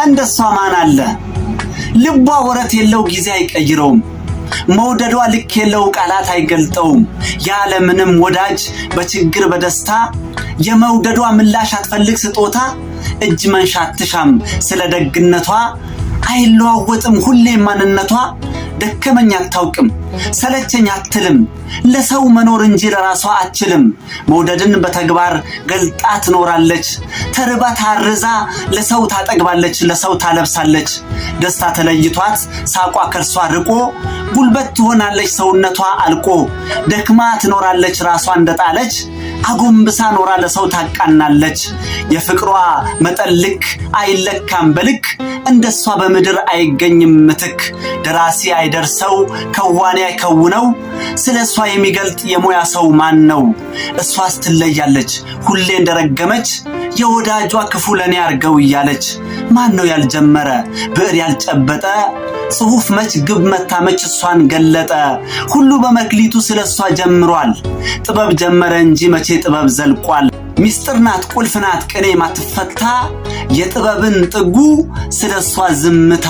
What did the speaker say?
እንደሷ ማን አለ? ልቧ ወረት የለው ጊዜ አይቀይረውም። መውደዷ ልክ የለው ቃላት አይገልጠውም። ያለምንም ወዳጅ በችግር በደስታ የመውደዷ ምላሽ አትፈልግ ስጦታ። እጅ መንሻ አትሻም ስለ ደግነቷ፣ አይለዋወጥም ሁሌ ማንነቷ። ደከመኝ አታውቅም ሰለቸኝ አትልም፣ ለሰው መኖር እንጂ ለራሷ አትችልም። መውደድን በተግባር ገልጣ ትኖራለች። ተርባ ታርዛ ለሰው ታጠግባለች፣ ለሰው ታለብሳለች። ደስታ ተለይቷት ሳቋ ከእርሷ ርቆ ጉልበት ትሆናለች ሰውነቷ አልቆ። ደክማ ትኖራለች ራሷ እንደጣለች፣ አጎንብሳ ኖራ ለሰው ታቃናለች። የፍቅሯ መጠን ልክ አይለካም በልክ፣ እንደሷ በምድር አይገኝም ምትክ። ደራሲ አይደርሰው ከዋኔ አይከውነው፣ ስለ እሷ የሚገልጥ የሙያ ሰው ማን ነው? እሷስ ትለያለች ሁሌ እንደረገመች፣ የወዳጇ ክፉ ለኔ አርገው እያለች። ማን ነው ያልጀመረ ብዕር ያልጨበጠ፣ ጽሑፍ መች ግብ መታ መች እሷን ገለጠ? ሁሉ በመክሊቱ ስለ እሷ ጀምሯል። ጥበብ ጀመረ እንጂ መቼ ጥበብ ዘልቋል። ሚስጥር ናት ቁልፍ ናት ቅኔ ማትፈታ፣ የጥበብን ጥጉ ስለ እሷ ዝምታ።